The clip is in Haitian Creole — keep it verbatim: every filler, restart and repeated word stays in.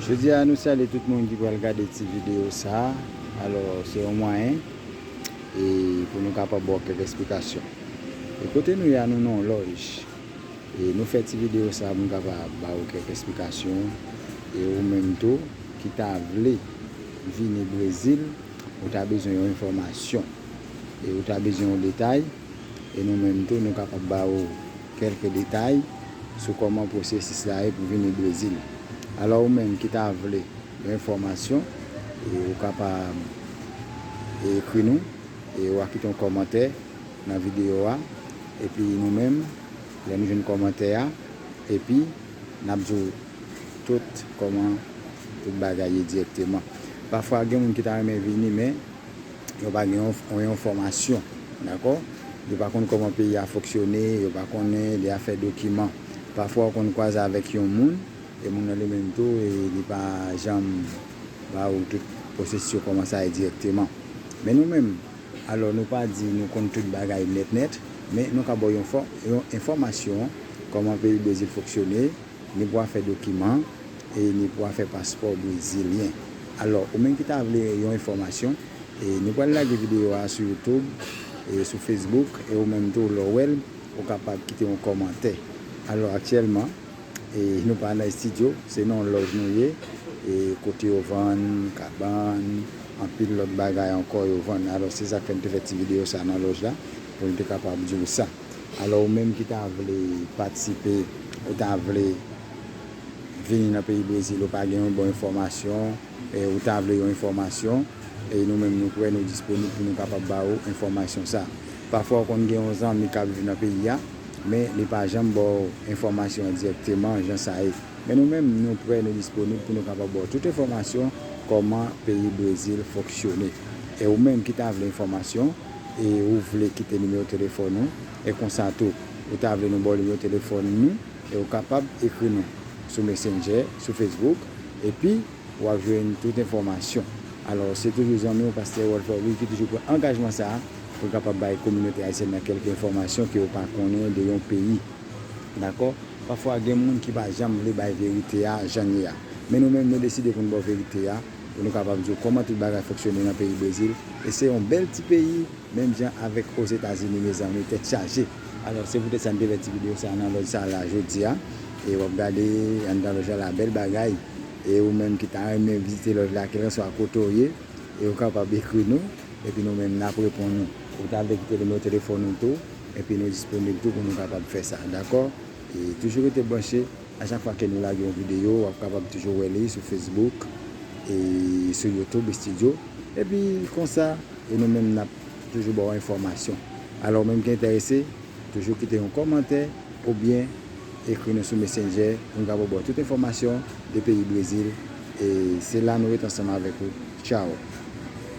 Jodi a, nou salye tout moun ki pral gade ti videyo sa a. Alò, se yon mwayen e pou nou kapab ba w kèk esplikasyon. E kote nou ye a, nou nan yon lòj. E nou fè ti videyo sa a pou nou kapab ba w kèk esplikasyon. E ou menm tou, ki ta vle vini Brezil, ou ta bezwen yon enfòmasyon. E ou ta bezwen yon detay. E nou menm tou, nou kapab ba w kèlke detay sou kòman pwosesis la ye pou vini Brezil. Alò, ou menm ki ta vle yon enfòmasyon, e ou kapab ekri nou, e w a kite yon kòmantè nan videyo a. Epi nou menm, lè nou jwenn kòmantè a, epi n ap di w tout kòman tout bagay ye dirèkteman. Pafwa, gen moun ki ta renmen vini, men yo pa gen yon, yon enfòmasyon, dakò? Yo pa konn kòman peyi a fonksyone, yo pa konnen de afè dokiman. Pafwa, w konn kwaze avèk yon moun, e moun nan li menm tou, e li pa janm ba ou tout pwosesis yo kòman sa ye dirèkteman. Men nou menm, alò, nou pa di nou konn tout bagay nèt nèt, men nou ka ba w yon fò-, yon enfòmasyon kòman peyi Brezil fonksyone, ni pou afè dokiman, e ni pou afè paspò brezilyen. Alò, ou menm ki ta vle yon enfòmasyon, e nou pral lage videyo a sou YouTube, e sou Facebook, e ou menm tou, lè w wè l, ou kapab kite yon kòmantè. Alò, aktyèlman, e nou pa nan estidyo, se nan yon lòj nou ye, e kote yo vann kabann, anpil lòt bagay ankò yo vann. Alò, se sa k fè m te fè ti videyo sa nan lòj la, pou m te kapab di w sa. Alò, ou menm ki ta vle patisipe, ou ta vle vini nan peyi Brezil, ou pa gen yon bon enfòmasyon, e ou ta vle yon enfòmasyon, e nou menm nou prè, nou disponib pou nou kapab ba ou enfòmasyon sa. Pafwa, ou konn gen yon zanmi k ap viv nan peyi a, men li pa janm ba w enfòmasyon an dirèkteman, jan sa ye. Men nou menm, nou prè, nou disponib pou nou kapab ba w tout enfòmasyon kòman peyi Brezil fonksyone. E ou menm ki ta vle enfòmasyon, e ou vle kite nimewo telefòn ou, e konsa tou, ou ta vle nou ba w nimewo telefòn nou, e ou kapab ekri nou sou Messenger, sou Facebook, epi w ap jwenn tout enfòmasyon. Alò, se toujou zanmi w, Pastè Walford Louis, ki toujou pran angajman sa a pou l kapab bay kominote ayisyèn nan kèlke enfòmasyon ke yo pa konnen de yon peyi. Dakò? Pafwa, gen moun ki pa janm vle bay verite a jan l ye a. Men nou menm, nou deside pou n ba w verite a, pou nou kapab di w kòman tout bagay fonksyone nan peyi Brezil. E se yon bèl ti peyi, menm jan avèk Ozetazini, mezanmi, tèt chaje. Alò, se poutèt sa n te fè ti videyo sa a nan lòj sa a la jodi a. E w ap gade anndan lòj la la, bèl bagay. E ou menm ki ta renmen vizite lòj la, kèlkanswa kote w ye, e ou kapab ekri nou. Epi nou menm, n ap reponn ou. Ou ta vle kite nimewo telefòn ou tou, epi nou disponib tou pou nou kapab fè sa, dakò? E toujou rete branche. A chak fwa ke nou lage yon videyo, w ap kapab toujou wè li sou Facebook e sou YouTube Studio. Epi konsa, e nou menm n ap toujou ba w enfòmasyon. Alò, ou menm ki enterese, toujou kite yon kòmantè oubyen ekri nou sou Messenger pou n kapab ba w tout enfòmasyon de peyi Brezil. E se la nou ret ansanm avèk ou. Tchaw!